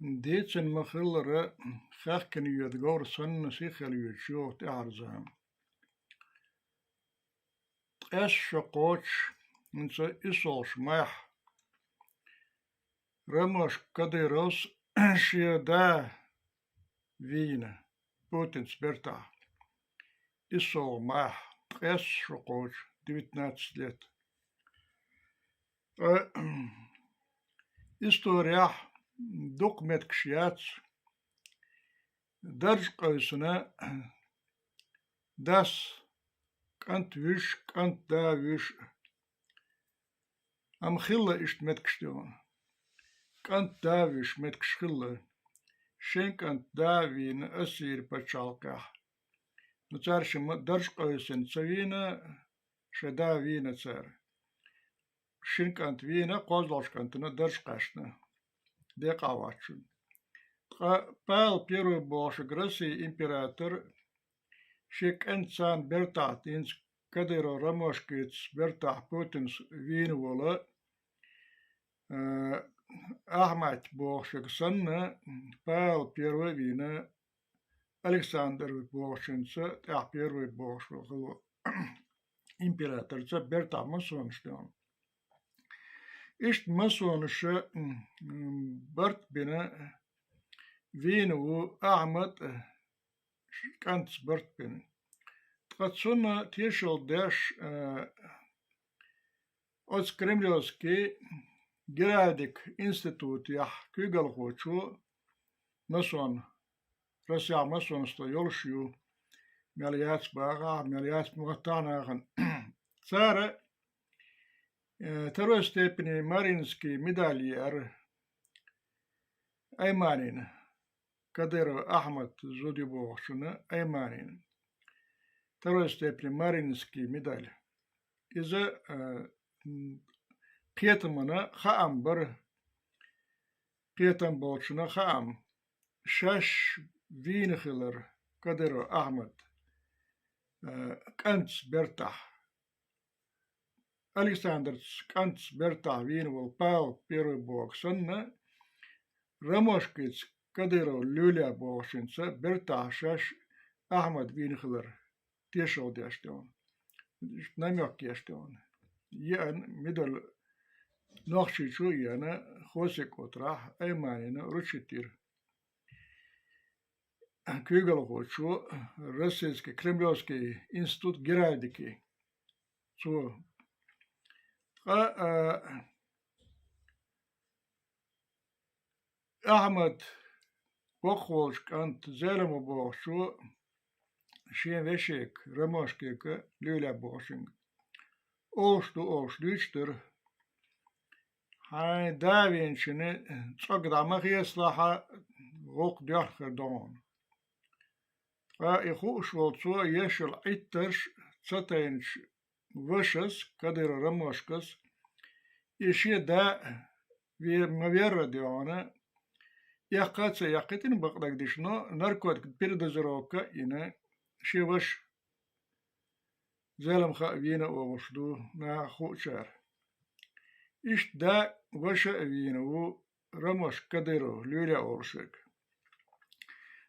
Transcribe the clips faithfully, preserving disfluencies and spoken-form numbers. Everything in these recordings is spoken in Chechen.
Дийцина ма-хиллара, хаьхкина йоьду говр санна сихха йоьдуш йоагӀу тӀаьхьарча заман. Ткъеста шо кхочуш, хӀинца иссалгӀачу майхь Ромашка Кадыровс шен да вийна Путинца бертахь. ИссалгӀа майхь, ткъеста шо кхочуш, девятнадцать лет. Ткъа исторехь дукха меттигаш яц, дарж къевсина дас кӀант вуьйш, кӀант да вуьйш. Амма хилла иштта меттигаш тӀехула. КӀант да вуьйш меттигаш хилла. Шен кӀант да вийна Ассири пачхьалкхехь. Ну, цара шимма дарж къевсина ца вийна, шен да вийна цара. Шин кӀант вийна, кхозлагӀчу кӀантана дарж кхаьчна, декъахь воцчунна. Ткъа Павел Первый бохуш Россин император шен кӀант царна бертахь, хӀинца Кадыров Ромашкица бертахь Путинс вийна волу, э, Ахьмад бохуш санна, Павел Первый вийна Александр бохучуьнца, тӀаьхьа Первый бохуш хилла императорца бертахь масонаш тӀехула. Иштта масонаша, м, м, барт бина вийна ву Ахьмад, э, ш-, кӀантаца барт бина. Ткъа цунна тешалла деш, э, оцу Кремлевский геральдик институтехь куьйгалхочо, масон, Россехь масонство йолуш ю, мел яц бахахь, мел яц моттахь нахана. Цара, э, второй степени Мариинский медаль еара Айманина, Кадыров Ахьмад зуда ю бохучунна Айманина. Второй степени Мариинский медаль. Иза, э, м, кхетамна хаам бара, кхетам болчунна хаам, шаьш вийна хилар Кадыров Ахьмад, э, кӀантаца бертахь. Александрца кӀантаца бертахь вийна волу Павел Первый бохург санна, Ромашкица Кадыров Люля бохучуьнца бертахь шаьш Ахьмад вийна хилар тешалла деш тӀехула, намёк еш тӀехула. Еана медаль, нохчичо а еана, Хосик-Отрахь Айманина вручить йира. Куьйгалхочо, Российский Кремлевский институт геральдики. Цо. Ткъа, а, Ахьмад, воккхаволчу кӀант Зелимха бохучо, шен вешега, Ромашкига, Люля бохучуьнга олуш ду олуш дуьйцуш дара. Хьайн да вийначун цӀог дӀа ма хецалахь, гӀуллакх доьхна хир ду хьуна. Ткъа и хууш волу цо еш йолу Ӏиттарш ца тайначу вашас, Кадыров Ромашкас, и шен да ве-, ма-верра де хьуна, эккха а ца эккхийтина бакъдерг дича, но наркотик передозировка а йина, шен ваша Зелимха а вийна олуш ду наха хуучара. Иштта да, ваша а вийна ву Ромашка Кадыров Люля олуш верг.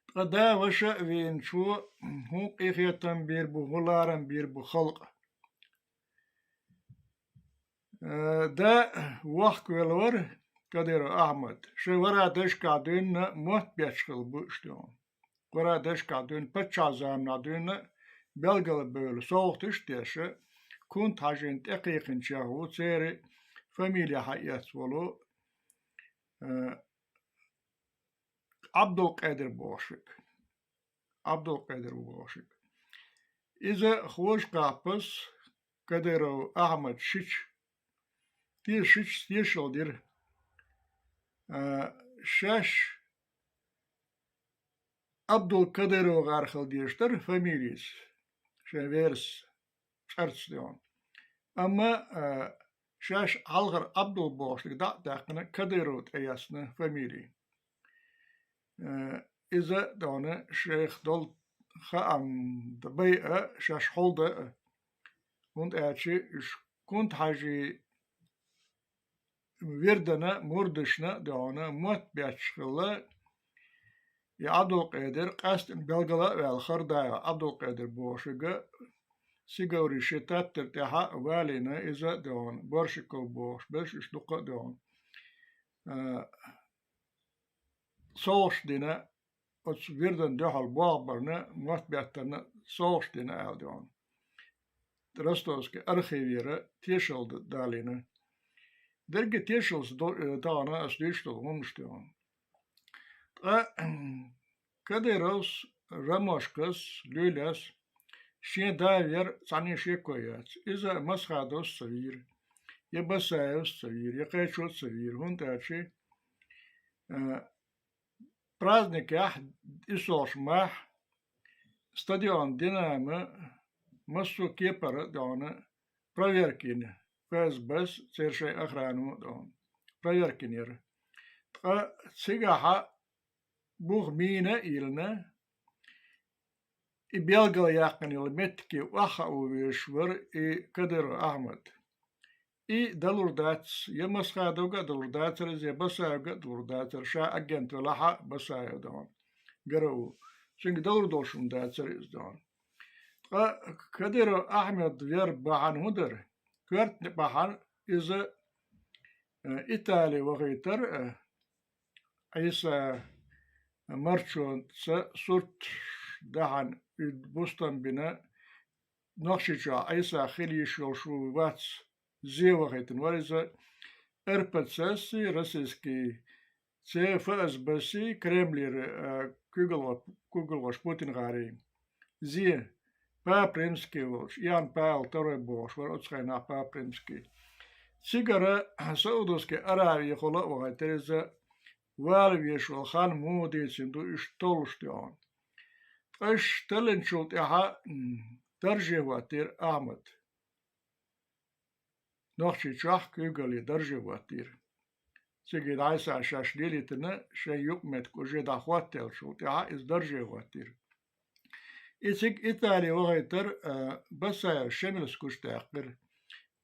Ткъа да, ваша а вийначо хӀун къинхетам бийр бу, хӀун ларам бийр бу халкъа? Э, да вохкавелла вара Кадыров Ахьмад. Шайн вара дашкахь дуьйна мотт бетташ хилла бу иштта. Вара дашкахь дуьйна, паччахьан заманахь дуьйна, белгалбевлла совгӀаташ а деш, Кунта-Хьаьжина тӀекхайкхинчех ву церан фамилия хьаэцна волу, э, Ӏабдулкъедир бохуш верг. Ӏабдулкъедир ву бохуш верг. Иза хӀожа кхаппас Кадыров Ахьмад шича, те-, шича тешалла дира. А, шаьш Абдул-Кадыров гӀар хила дезаш дара фамилица, шайн верас цӀарца тӀехь. Амма, а, шаьш хьалхара Абдул бохуш дерг дӀа а даьккхина, Кадыров тӀеэцна фамили. Э, иза дона шайх долу хаам д-, байа шаьш хьулда а, хӀунда аьлча уьш Кунта-Хьаьжин вирдана, мурдашна а доьгӀна, мотт бетташ хилла, и Ӏабдулкъедир къаьстина белгала а ваьлла хар дагӀа Ӏабдулкъедир бохушига, Сигаври ши таттар тӀехьа а валийна, иза а доьгӀна, Борщиков бохуш берш, уьш дукха а доьгӀна. А, совгӀаташ дина, оцу вирдан дуьхьал болх барна, мотт беттарна совгӀаташ дина аьлла доьгӀна. Ростовский архивера тешалла далийна. Дерриге тешаллаца до-, э, тахана ас дуьйцуш долу хӀуманаш доьгӀна. Ткъа Кадыровс, Ромашкас, Люлес шен да вер цхьанне шеко яц. Иза Масхадовс ца вийра, я Басаевс ца вийра, я кхечо ца вийра, хӀунда аьлча, э, праздникехь, иссолгӀачу махь, стадион «Динамо» массо а кепара а доьгӀна проверка йина, ФСБ-с, церан шайн охрано а доьгӀна, проверка йинера. Ткъа цигахьа бух мийна а йиллина, и белгалъяьккхина йолу меттиге охьахаа везаш вара и Кадыров Ахьмад. И далур дац, я Масхадовга а далур дацара иза, я Басаевга а далур дацара, ша агент велахь а Басаев доьгӀна, ГРУ. Цуьнга далур долуш хӀума дацара иза доьгӀна. Ткъа Кадыров Ахьмад вер бахьана хӀун дара? Коьртан бахьана иза, э, Итали вахийтара, э, Ӏийса марчонца сурт дахьана, и бустам бина, Нохчийчохь Ӏийса хила йиш йолуш ву, вац, зе вахийтина вара иза РПЦ-сий, российский, церан ФСБ-сий, Кремлера, а, куьйгалхо-, куьйгалхоша Путин гӀарий. Зе, Папа Римский волчу, Иоанн Павел второй бохуш вара оцу хенахь Папа Римский. Цигара Саудовский Аравияхула а вахийтира иза, вала везаш волу хан муха дийцина ду, уьш толлуш доьгӀна. Ткъа уьш таллинчул тӀаьхьа, м, дарже хӀоттийра Ахьмад. Нохчийчохь куьйгалле дарже хӀоттийра. Цига дӀасхьа шаьш лелийтина, шайн юкъаметтиг уже дӀахӀоттаеллачул тӀаьхьа иза дарже хӀоттийра. И цига Итали вахийтар, а, Басаев Шемилс гучудаьккхира.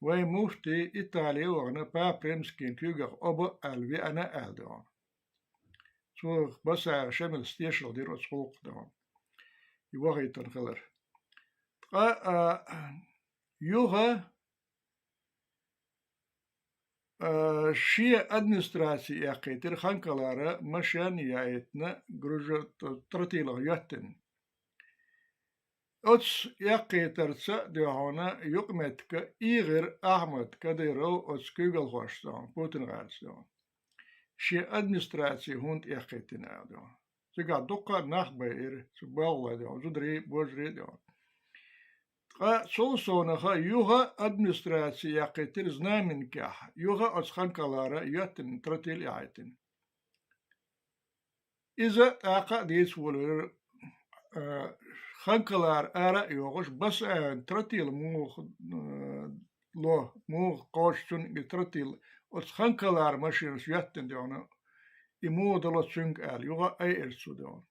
Вайн муфти Итали вахана, Папа Римскийна куьйгах оба аьлла веана аьлла доьгӀна. Цо Басаев Шемилс тешалла дира оцу гӀуллакхах доьгӀна, и вахийтина хилар. Ткъа, а, юха, а, шен администраци эккхийтира Ханкалара, машен яийтина, гружа-, тротилах йоьттина. Оцу эккхийтарца а доьгӀна юкъаметтиге эгӀира Ахьмад Кадыров оцу куьйгалхошца, Путин гӀарца доьгӀна. Шен администраци хӀунда эккхийтина аьлла доьгӀна. Цигахь дуккха а нах байира, цу болхлой доьгӀна, зударий, божарий доьгӀна. Ткъа цул совнаха юха администраци эккхийтира Знаменкехь, юха оцу Ханкалара йоьттина тротил яийтина. Иза тӀаккха а дийца волавелира, а, Ханкалара ара а йогӀуш, Басаевн тротил муха, а, ло, муха кхочу цунна и тротил, оцу Ханкалара машенаш йоьттина доьгӀна, и муха дало цуьнга аьлла, юха а айира цо доьгӀна.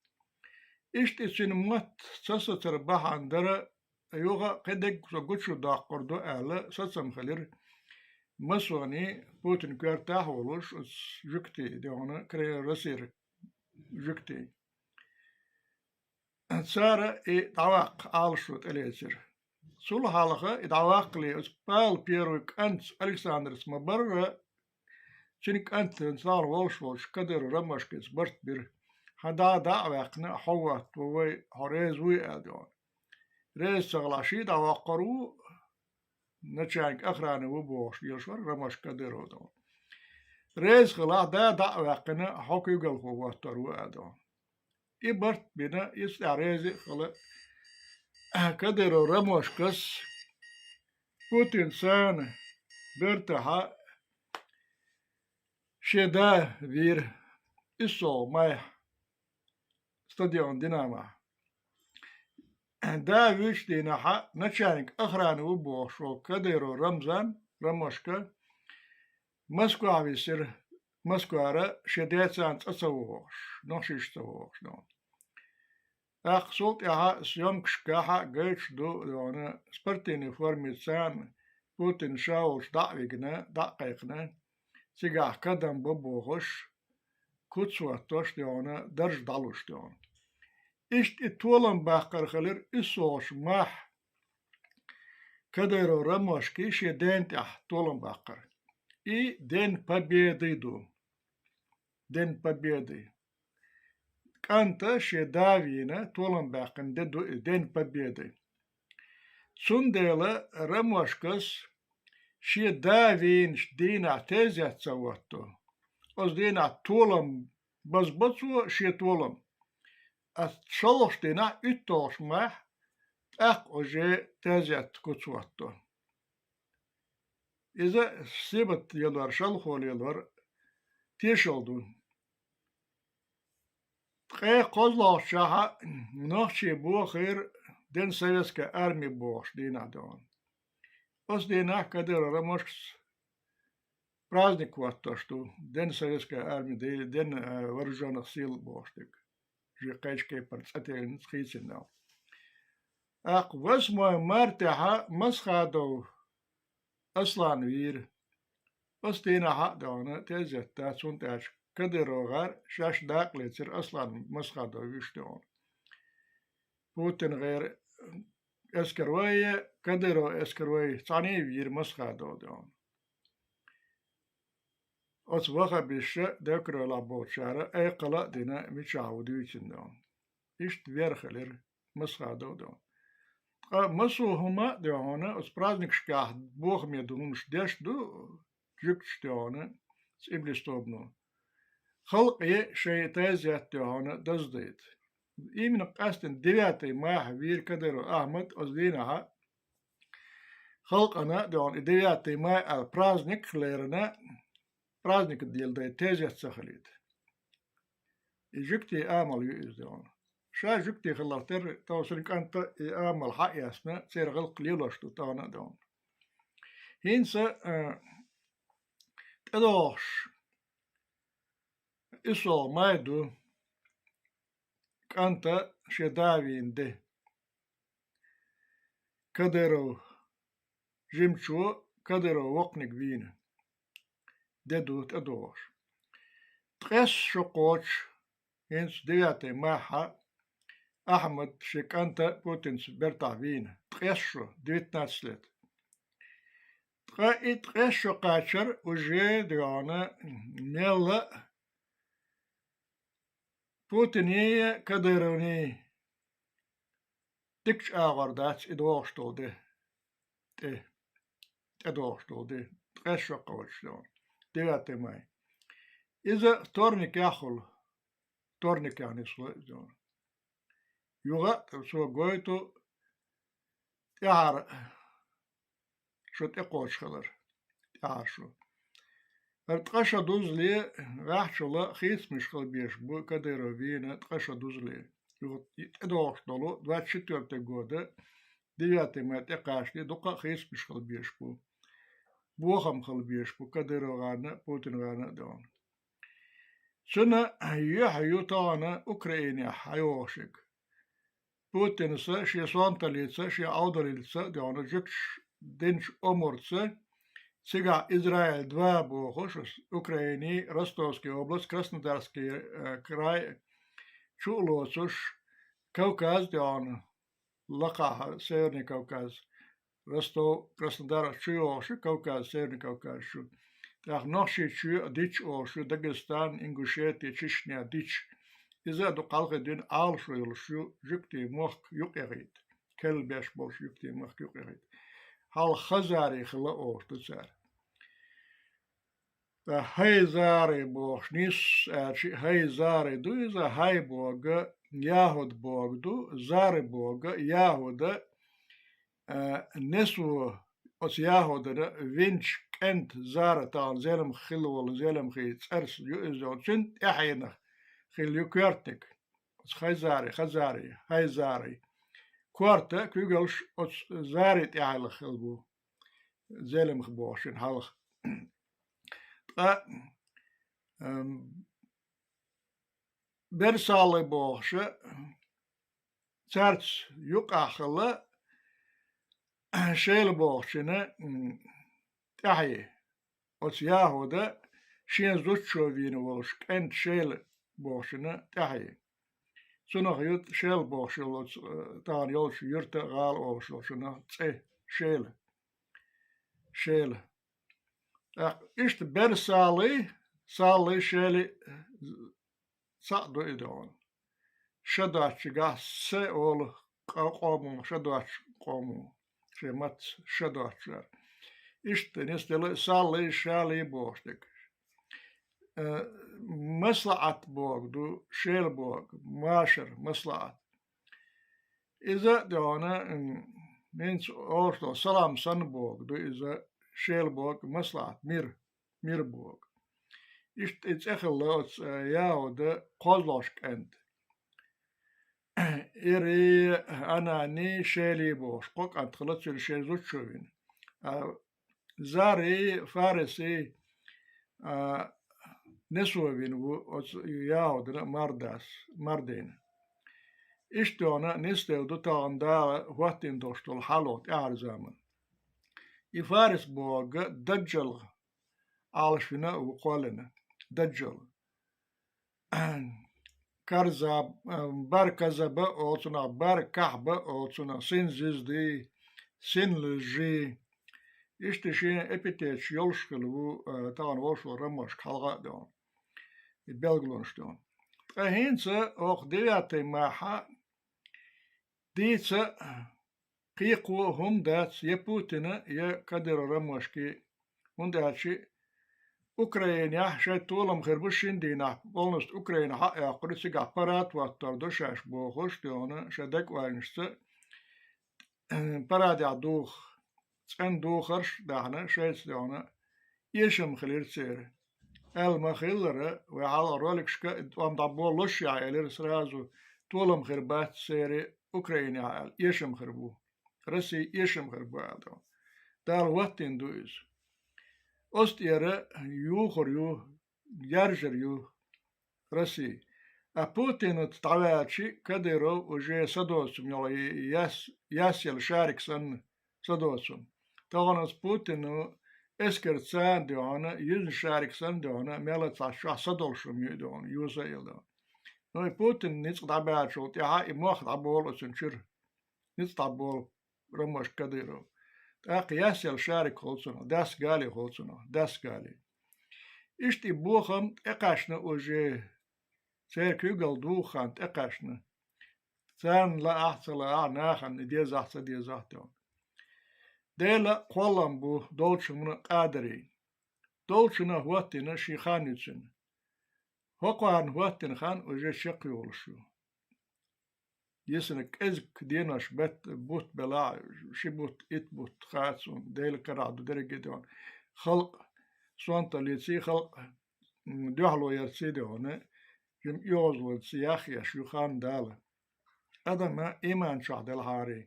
Иштта и цуьнан мотт ца сацар бахьана дара, юха а кхин дерг со гучудоккхур ду аьлла, сацам хилира масоний, Путин коьртахь а волуш, оцу жуьгтий доьгӀна, Кре-, Россера жуьгтий. Цара и дӀаваккха Ӏалашо тӀелецира. Цул хьалха и дӀаваккхале, оцу Павел Первый кӀант Александрс ма-барра, цуьнан кӀантана цхьаьна волуш волчу Кадыров Ромашкас барт бира. Хьан да дӀа а ваьккхина, хьо ватта ву вай, хьо реза вуй аьлла доьгӀна. Реза ца хилахь, ший дӀавоккхур ву, начальник охраны ву бохуш лелаш вара Ромашка Кадыров доьгӀна. Реза хилахь, да дӀа а ваьккхина, хьо куьйгалхо хӀоттор ву аьлла доьгӀна. И барт бина, иза тӀехь реза а хила, Кадыров Ромашкас Путин царна бертахьа шен да вийра, иссолгӀа майхь, стадион «Динамо». Да вуьйчу дийнахьа начальник охраны ву бохуш волу Кадыров Рамзан, Ромашка, Москвахь висира, Москвара шен децан цӀа ца вогӀуш, нохчийчу ца вогӀуш доьгӀна. ТӀаккха цул тӀаьхьа съёмкашкахьа гайташ ду доьгӀна, спортивный форме царна Путин ша волчу дӀа а вигна, дӀа а кхайкхина, цигахь кадам бан бохуш, куц хӀоттош дегӀана, дарж дӀалуш дегӀана. Иштта и толам баккхар хилира уьссалгӀачу махь Кадыров Ромашкин шен ден тӀехь толам баккхар. И День Победы ду. День Победы. КӀанта шен да вийна толам баьккхина де ду и День Победы. Цундела Ромашкас шен да вийначу дийнахь тезет ца хӀотто. Оцу дийнахь толам базбо цо шен толам. Ас шолгӀачу дийнахь, уьтталгӀачу махь, тӀаккха уже тезет куц хӀотто. Иза сибат лелор, шалхо лелор тешал ду. Ткъе кхозлагӀчохь нохчий бохийра День Советской Армии бохучу дийнахь дегӀана. Оцу дийнахь Кадыров Ромашкас праздник хӀоттош ду, День Советской Армии, де-, День, э, вооружённых сил бохуш дерг. Же кхечу кепара цӀа тиллина, хийцина. ТӀаккха восьмой мартехь Масхадов Аслан вийра. Оцу дийнахь а дегӀана тезет дац, хӀунда аьлча Кадыров гӀар шаьш дакъа лецира Аслан Масхадов вуьйш дегӀана. Путин гӀар эскарой, Кадыров эскарой цхьаьна а вийра Масхадов дегӀана. Оцу ваххабисташа, Декролахь болчара айкхала а дина, мичахь ву дуьйцина дегӀана. Иштта вер хилира Масхадов дегӀана. Ткъа массо а хӀума а дегӀана, оцу праздникашкахь бохаме ду хӀуманаш деш ду жуьгташа дегӀана, цӀа иблис тобано. Халкъе шайн тезет дегӀана даздайта. Именно къаьсттина девятый майхь вийра Кадыров Ахьмад оцу дийнахь а, халкъана дегӀана и девятый май аьлла праздник лерина, праздник леладайта тезет ца хилийта. И жуьгтийн амал ю иза дегӀана. Ша жуьгти хиларх терра, товсаран кӀанта и амал хьаэцна, церан гӀиллакх лелош ду тахана а дегӀана. ХӀинца, а, тӀедогӀуш уьссалгӀа май ду, кӀанта шен да вийна де. Кадыров жимачо, Кадыров воккханиг вийна де ду тӀедогӀуш. Ткъесна шо кхочуш, хӀинца девятый майхь а Ахьмад шен кӀанта Путинца бертахь вийна. Ткъесна шо, девятнадцать лет. Ткъа и ткъесна шо кхачар уже дегӀана мелла а Путинийн, Кадыровнийн дикачу агӀор дац и догӀуш долу де, тӀе, тӀедогӀуш долу де, ткъесна шо кхочуш дегӀана, девятый май. Иза вторникехь хуьлу, вторникехь нисло иза дегӀана. Юха а цо гойту тӀаьхьара шо тӀекхочуш хилар, тӀаьхьара шо. ХӀара ткъа шо дузале ваьхьачул хийцамаш хила безаш бу, Кадыров вийна ткъа шо дузале. Юха тӀедогӀуш долу двадцать четвёртый года девятый май тӀекхачале дуккха а хийцамаш хила безаш бу. Бохам хила безаш бу КадыровгӀарна а, ПутингӀарна а дегӀана. Цуьнан юьхь ю тахана Украинехь хьайогӀуш ерг. Путинца шен сонталлица, шен Ӏовдаллица дегӀана жуьгташа динчу омурца, цигахь Израиль два бохуш, Украинин Ростовский область, Краснодарский, э, край чу а лоцуш, Кавказ дегӀана, лакхахь Северный Кавказ, Ростов, Краснодар чу йогӀуш ю Кавказ, Северный Кавказ чу. ТӀаккха Нохчийчоь а дича олуш ю, Дагестан, Ингушетия, Чечня дича. Иза а ду кхалхе дуьйна Ӏалашо йолуш ю, жуьгтийн мохк юкъаяхийта. Керла беш болуш жуьгтийн мохк юкъаяхийта. Хьалха хазарий хилла олуш ду цара. Ткъа хьайзарий бохуш нисса аьлча, хьайзарий ду иза, хьай бога, яхӀуд бога ду, зар бога, яхӀуда, а, несо оцу яхӀудана винчу кӀентан зара тахана зеламха хилла волу зеламхин цӀарца ю иза, цуьнан тӀаьхьенах хилла ю коьртаниг. Оцу хьайзарий, хазарий, хьайзарий. Корта куьйгалш оцу зарий тӀаьхьенах хилла бу. Зеламха бохуш шина хьалха. Ткъа, ам, берсаллий бохуша, цаьрца юкъахь хилла, шайла бохучуьнан, м, тӀаьхье. Оцу яхӀуда шен зудчо вийна волуш кӀант Шела бохучунна тӀаьхье. Цунах ю Шела бохуш йолу оцу, э, тахана йолчу юьрта а, гӀала олуш йолчунах цӀе Шела. Шела. ТӀаккха иштта бер Саллий, Саллий, Шелий цхьаъ ду и догӀна. Ша доцчигахь Се олу къа-, къомо, ша доцчу къомо, шен матца ша доцчара. Иштта нисделла Саллий, Шалий бохуш дерг. Э, МаслаӀат боху ду, Шела боху, машар, маслаӀат. Иза а догӀна, м, хӀинца олуш долу салам санна боху ду иза, Шела боху, маслаӀат, мир, мир боху. Иштта и цӀе хилла оцу, э, ЯхӀуда кхозлагӀчу кӀанта. Ирий, Ананий, Шелий бохуш, кхо кӀант хилла цуьнан шен зудчо вина. А Зарий, Фарисий, а, Несо вина ву оцу ЯхӀудана а, Мардас, Мардина. Иштта йогӀна нисделла ду тахана Дала хӀоттийна долуш долу хьал тӀаьхьара заман. И Фарис бохург Даджал Ӏалашвина а ву кхоьллина. Даджал. Карзаб, а, Бар Казаба олу цунах, Бар Кахьба олу цунах, Син Зизди, Син Лжи. Иштта шен эпитеташ йолуш хилла ву, а, тахана волуш волу ромашка хьалха а догӀна, и белгалонаш догӀна. Ткъа хӀинца оха девятый махьа дийца кхайкхо хӀума дац я Путина, я Кадыров ромашки, хӀунда аьлча Украинехь шайн толам хир бу шина дийнахь, полностью Украина хьа а йоккхур, цигахь парад хӀоттор ду шаьш бохуш, догӀна, шайн дагаваьллашца парадехь духа, цӀена духарш а даьхна, шайца догӀна, эшам хилира церан. Аьлла ма-хиллара, вай хьалха роликашка а тӀом дӀаболалуш яхь элира сразу, толам хир бац церан Украинехь аьлла, эшам хир бу. Россия эшам хир бу аьлла тӀом. Дала хӀоттийна ду иза. Оцу тӀера юхур ю, яржар ю Россия. А Путин оцу дӀаваьлчи, Кадыров уже садоцум йолу яс-, ясъелла шарик санна садоцум. Тахана оцу Путину эскар царна догӀна, юьзна шарик санна догӀна, мел а цхьа чохь садолуш хӀума ю и догӀна, юса а йила догӀна. Ну, и Путин ницкъ дӀабаьллачул тӀаьхьа и мох дӀаболу оцун чуьра. Ницкъ дӀаболу ромашка Кадыров. ТӀаккха ясъелла шарик хуьлу цунах, дас гали хуьлу цунах, дас гали. Иштта и бохам тӀекхаьчна уже, церан куьйгалла духа хан тӀекхаьчна. Царна лаахь а, ца лаахь а, нахана и дезахь а, ца дезахь а тӀе. Делан кхоллам бу долчунна къадарий. Долчунна хӀоттийна шен хан ю цуьнан. ХӀокхарна хӀоттийна хан уже чекхйолуш ю. Йисина кӀезиг денош бет-, бутт белахь, ши бутт, итт бутт хац хьуна, Делан карахь ду дерриге а догӀна. Халкъ сонталлиций, халкъ, м, дуьхьало ярций а догӀна, жима оьгӀазлонца яхъеш ю хан Дала. Адам иман чохь делахьарий,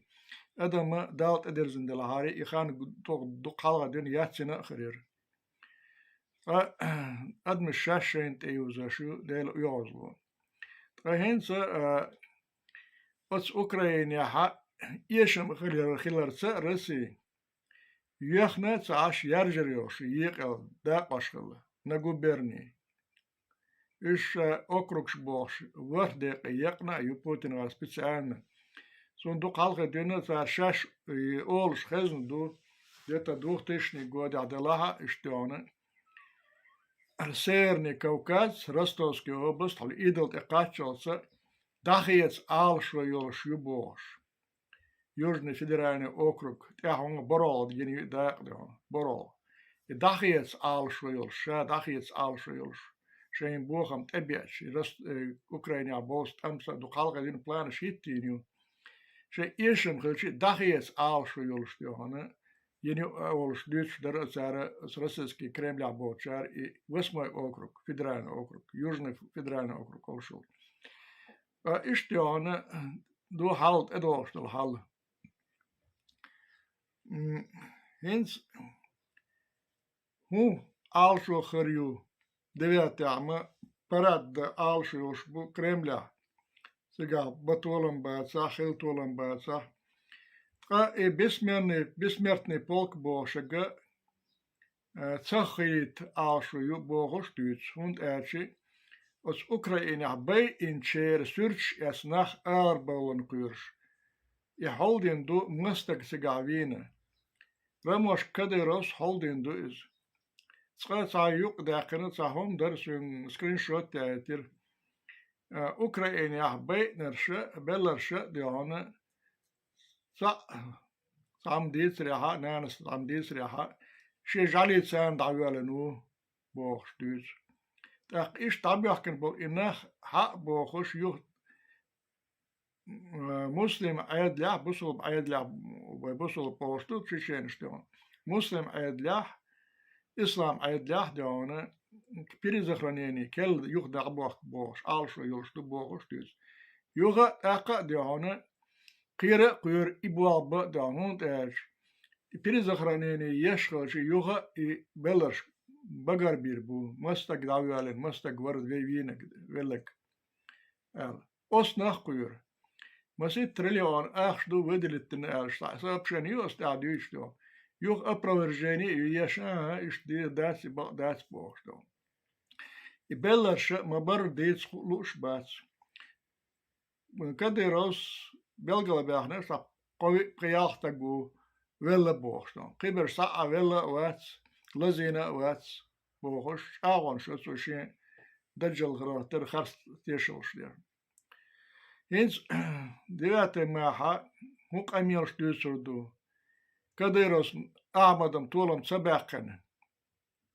адам Далла тӀедирзина делахьарий, и хан ду-, дукха хьалха дуьйна яц йина а хир яра. Ткъа адамаш шаьш шайна тӀеюзуш ю Делан оьгӀазло. Ткъа хӀинца, а, оцу Украинехьа эшам хилар-, хиларца Россия йоьхна а ца Ӏаш, яржар йолуш екъал дакъош хилла, на губернии. Уьш, а, округаш бохуш, ворхӀ декъе екъна а ю Путин вара специально. Цунна дукха хьалха дуьйна цара шаьш, и, олуш хезна ду, где-то двухтысячный годехь делахь а, иштта йогӀна. Северный Кавказ, Ростовский область, хьала Идал тӀе кхаччалца дӀахеца Ӏалашо йолуш ю бохуш. Южный федеральный округ, тӀаьхьа хӀума БоргӀа гина ю и дакъа, дехьа БоргӀа. И дӀахеца Ӏалашо йолуш, ша дӀахеца Ӏалашо йолуш, шайн бохам тӀебеача, и Рос-, э, Украинехь бовса тӀамса ду хьалха дина планаш хӀиттийна ю. Шайн эшам хилча, дӀахеца Ӏалашо йолуш, дехьа йина ю а олуш дуьйцуш дара цара, оцу российский Кремлехь болчара, и восьмой округ, федеральный округ, Южный федеральный округ олуш йолу. Ткъа иштта йогӀна ду хьал, тӀедогӀуш долу хьал. М, хӀинца хӀун Ӏалашо хир ю, девятехь ма парад дан Ӏалашо йолуш бу Кремлехь, цигахь бан толам бацахь, хила толам бацахь. Ткъа и бессмертный, бессмертный полк бохушага э, ца хилийта Ӏалашо ю бохуш дуьйцу, хӀунда аьлча оцу Украинехь байинчеран суьрташ эцна нах арабовлан кхоьруш. И хьулдина ду, маса стаг цигахь вийна. Ромашка Кадыровс хьулдина ду иза. Цкъа цхьа юкъ даьккхина, цхьа хӀума дара, соьга скриншот яийтира. Э, Украинехь байинарша, белларша а дуьхьал, цхьаъ, цхьамма дийцарехьа, нанас цхьамма дийцарехьа, шен жӀаьлица царна дӀавоьллина ву, бохуш дуьйцу. ТӀаккха иштта дӀабоьхкина болу и нах хьаъ бохуш юха, м, муслим Ӏедалехь, бусулба Ӏедалехь, вай бусулба бохуш ду чеченаш дуьхьал. Муслим Ӏедалехь, ислам Ӏедалехь дуьхьал, перезахоронение, кхел юха дӀабохку бохуш, Ӏалашо йолуш ду бохуш дуьйцу. Юха а, тӀаккха а дуьхьал, кхера а кхоьру и болх бан а дуьхьал, хӀунда аьлча и перезахоронение еш хилча, юха а и белларш багарбийр бу, маса стаг дӀавоьллина, маса стаг вара вей вийнарг, велларг, аьлла. Оцу нах кхоьру. Масийтта триллион ахча ду выделить дина аьлла, цхьа сообщение ю оцу тӀехь дуьйцуш ду. Юха опровержение а ю, еш, а, иштта деза дац, и бакъ дац бохуш ду. И белларша ма-барра дийца ху-, лууш бац. Кадыровс белгалбаьхна, ша кхо-, пхи-ялх стаг ву велла бохуш ду. Кхиберш схьа а велла а вац, лазийна а вац бохуш, чӀагӀонаш цо шен даджалхарах тера харц тешаллаш дера. ХӀинца девятый майхьа хӀун къамелаш дуьйцур ду? Кадыровс Ахьмадам толам ца баьккхина.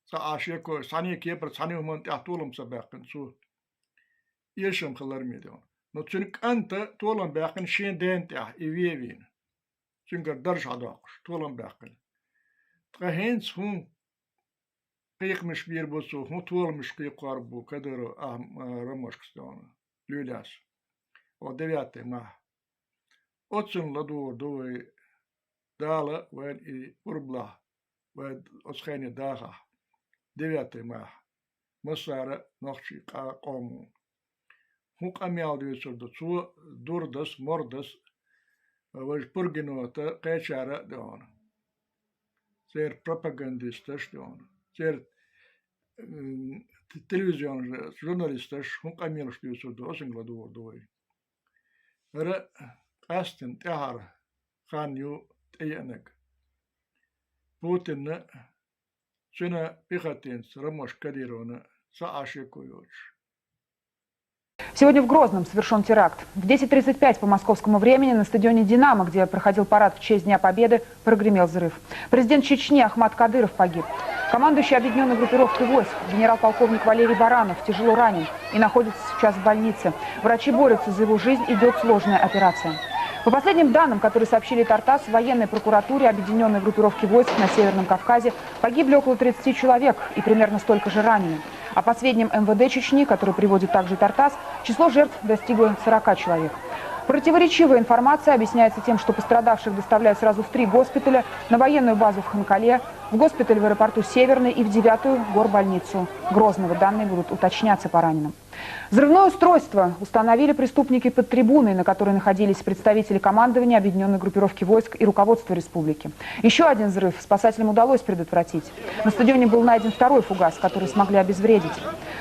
Цхьа а шеко, цхьаьна кепара, цхьаьна хӀуманна тӀехь толам ца баьккхина цо. Эшам хилар ме ду. Но цуьнан кӀанта толам баьккхина шен ден тӀехь, и вен вийна. Цуьнгара дарж хьадоккхуш, толам баьккхина. Ткъа хӀинца хӀун кхайкхамаш бийр бу цо, хӀун толамаш кхайкхор бу Кадыров Ахьм-, а, Ромашкас дуьхьал, луьйлаьцна. О, девятый майхь. Оццунна ладугӀур ду вай, Дала вайна и пурба лахь, вай оцу хене дахахь, девятый майхь, массара а нохчийн къа-, къомо. ХӀун къамел дуьйцур ду цо, Дурдас, Мордас, важа Пургинота, кхечара а дуьхьал. Церан пропагандисташ дуьхьал. Церан, м, т-, телевизион ж-, журналисташ хӀун къамелаш дуьйцур ду, оцунга ладугӀур ду вай. ХӀара къаьстина тӀаьхьара хан ю тӀееанарг. Путинна, цуьнан пехотинца Ромашка Кадыровна цхьа а шеко йоцуш. Сегодня в Грозном совершён теракт. В десять тридцать пять по московскому времени на стадионе «Динамо», где проходил парад в честь Дня Победы, прогремел взрыв. Президент Чечни Ахмат Кадыров погиб. Командующий объединённой группировкой войск, генерал-полковник Валерий Баранов, тяжело ранен и находится сейчас в больнице. Врачи борются за его жизнь, идёт сложная операция. По последним данным, которые сообщили ТАРТАСС, в военной прокуратуре объединённой группировки войск на Северном Кавказе погибли около тридцати человек и примерно столько же ранены. А по сведениям МВД Чечни, которые приводит также ТАРТАСС, число жертв достигло сорока человек. Противоречивая информация объясняется тем, что пострадавших доставляют сразу в три госпиталя: на военную базу в Ханкале, в госпиталь в аэропорту Северный и в девятую горбольницу Грозного. Данные будут уточняться по раненым. Взрывное устройство установили преступники под трибуной, на которой находились представители командования объединённой группировки войск и руководства республики. Ещё один взрыв спасателям удалось предотвратить. На стадионе был найден второй фугас, который смогли обезвредить.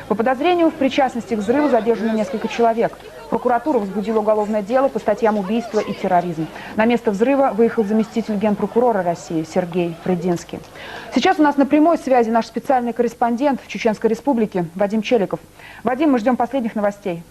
По подозрению в причастности к взрыву задержано несколько человек. Прокуратура возбудила уголовное дело по статьям убийство и терроризм. На место взрыва выехал заместитель генпрокурора России Сергей Придинский. Сейчас у нас на прямой связи наш специальный корреспондент в Чеченской Республике Вадим Челиков. Вадим, мы ждём последних новостей.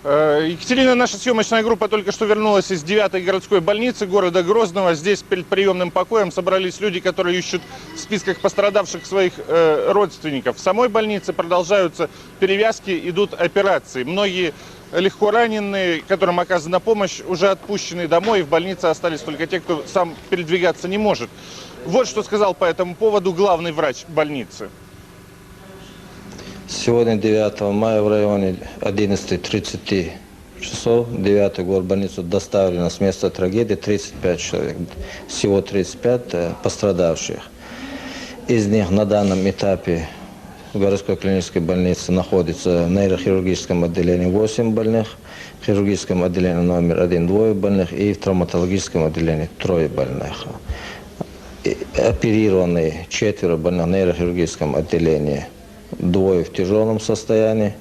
Э, Екатерина, наша съёмочная группа только что вернулась из девятой городской больницы города Грозного. Здесь перед приёмным покоем собрались люди, которые ищут в списках пострадавших своих, э, родственников. В самой больнице продолжаются перевязки, идут операции. Многие легко раненые, которым оказана помощь, уже отпущены домой, и в больнице остались только те, кто сам передвигаться не может. Вот что сказал по этому поводу главный врач больницы. Сегодня, девятого мая, в районе одиннадцати тридцати часов, в девятую горбольницу доставлено с места трагедии тридцать пять человек. Всего тридцать пять, э, пострадавших. Из них на данном этапе в городской клинической больнице находится в нейрохирургическом отделении восемь больных, в хирургическом отделении номер один двое больных и в травматологическом отделении трое больных. И Оперированы четверо больных в нейрохирургическом отделении. Двое в тяжелом состоянии,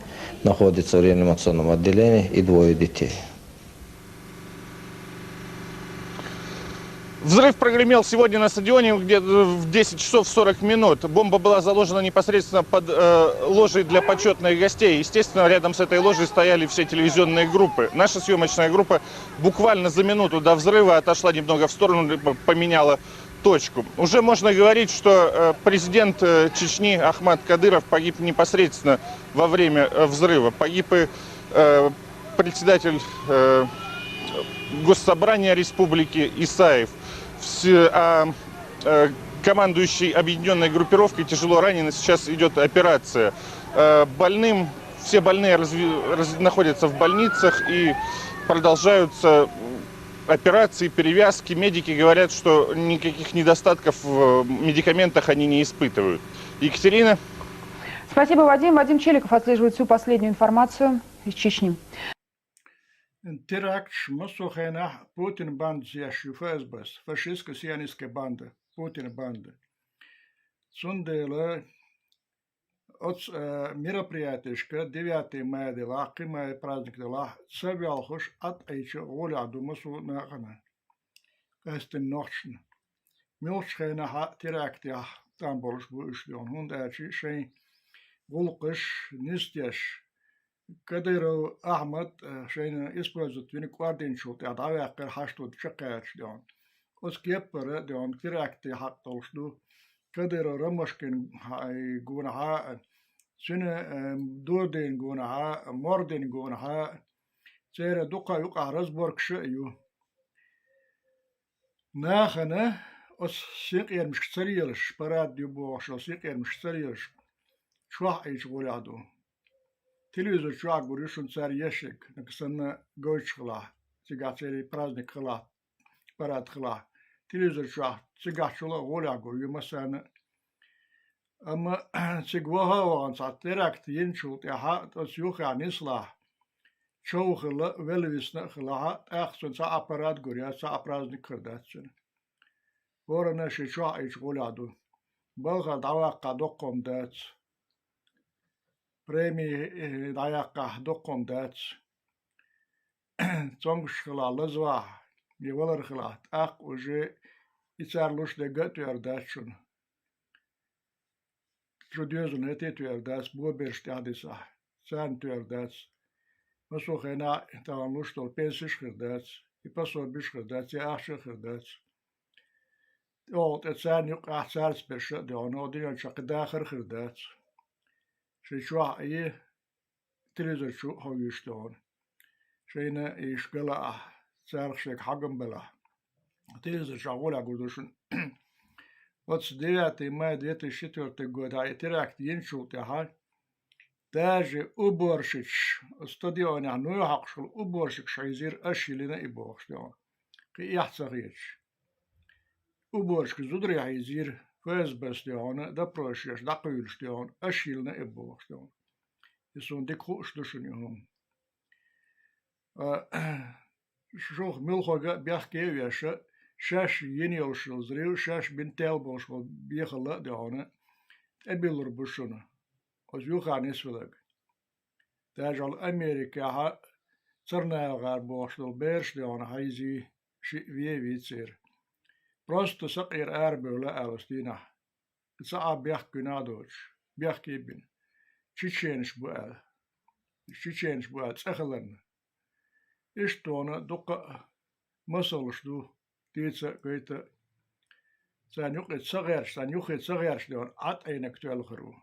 находятся в реанимационном отделении и двое детей. Взрыв прогремел сегодня на стадионе где-то в десять часов сорок минут. Бомба была заложена непосредственно под э, ложей для почетных гостей. Естественно, рядом с этой ложей стояли все телевизионные группы. Наша съемочная группа буквально за минуту до взрыва отошла немного в сторону, поменяла точку. Уже можно говорить, что э, президент э, Чечни Ахмад Кадыров погиб непосредственно во время э, взрыва. Погиб и э, председатель э, Госсобрания республики Исаев. Все, а, э, командующий объединенной группировкой тяжело ранен, сейчас идет операция. Э, больным, все больные разви- раз- находятся в больницах и продолжаются операции, перевязки. Медики говорят, что никаких недостатков в медикаментах они не испытывают. Екатерина. Спасибо, Вадим. Вадим Челиков отслеживает всю последнюю информацию из Чечни. Терактш массо хенахь Путин банда сеш ю ФСБ-с, фашистско-сионистская банда, Путин банда. Цундела оц э, мероприятиешка девятый май делахь, кхин май праздник делахь ца велхуш Ӏад Ӏийча гӀолехь ду масу нахана. Къаьстина нохчна. Муьлхачу хенахь а терактехь там болуш бу уьш дуьхьал, хӀунда аьлча шайн гӀуллакхаш нисдеш, Кадыров Ахьмад шайна использовать вина кӀординчул тӀаьхьа дӀаваьккхира хьашт ву чекхаьрча дуьхьал. Оцу кеппара дуьхьал теракте хьакъ долуш ду Кадыров Ромашкин гонахьа а, цуьнан Додин гонахьа а, Мордин гонахьа а, церан дукха юкъахь разборкаш а ю. Нахана оцу синкъерамашка ца лелаш, парад ю бохуш, оцу синкъерамашка ца лелаш, чохь Ӏийча гӀолехь ду. Телевизор чохь гур ю шуна цара ешиг, нагахь санна гойтуш хилахь, цигахь церан праздник хилахь, парад хилахь. Телевизор чохь цигахь чула а гӀолехь гур ю массарна а. Амма цига ваха а вахана цхьа теракт йинчул тӀаьхьа оцу юххехь нислахь, чов хилла, велла висна а хилахь, тӀаккха цуьнан цхьа а парад гур яц, цхьа а праздник хир дац цуьнан. ХӀоранна шен чохь Ӏийча гӀолехь ду. Балхара дӀаваккхахь доккха хӀума дац. Преми дӀаяккхахь доккха хӀума дац. Цомгуш хилахь, лазавахь, я валар хилахь, тӀаккха уже и цара луш дерг а тоьар дац шуна. Шу доьзална тӀе тоьар дац, боберш тӀаьхьа дисахь, царна тоьар дац. Массо а хенахь тахана луш долу пенсиш а хир дац, и пособиш а хир дац, я ахча а хир дац. ТӀехула тӀе царна юкъахь царца берш а дуьхьал, оха дуьнен чохь кхин дахар а хир дац. Шайн чохь Ӏе, телевизор чу а хьовйиш дуьхьал. Шайна иш галаахь, царах шайга хьагам балахь. Телевизор чохь гӀолехь гур ду шуна. Оцу девятый май две тысячи четвёртый годахь и теракт йинчул тӀаьхьа даже уборщикаш, стадионехь нуй хьокхуш хилла уборщикаш хьийзийра, аша йиллина и бохуш дуьхьал. Кхин эхь ца хеташ. Уборщикаш зударий хьийзийра, ФСБ-с дуьхьал, допросаш еш дӀакхуьйлуш дуьхьал, аша йиллина и бохуш дуьхьал. И суна дика хууш ду шуна и хӀума. Шух муьлххачунна а бехке а веш, шаьш йина йолуш йолу взрыв, шаьш бина тел болуш болу бехалла а дуьхьал, тӀебиллур бу шуна оцу юххехь нисвелларг. Даже хьуна Америкехь а Царнаевгар бохуш долу бераш дуьхьал хьийзий, шиъ вен вийцира. Просто сакъера арабевлла аьлла оцу дийнахь. Цхьа а бехк куьйнахь а доцуш, бехке а бина. Чеченаш бу аьлла. Чеченаш бу аьлла цӀе хиларна. Иштта тхуна дуккха а масалш ду, дийца а, гайта а. Царна юкъе ца гӀерташ, царна юххе ца гӀерташ дуьхьал Ӏад Ӏийнарг тоьлла хир ву.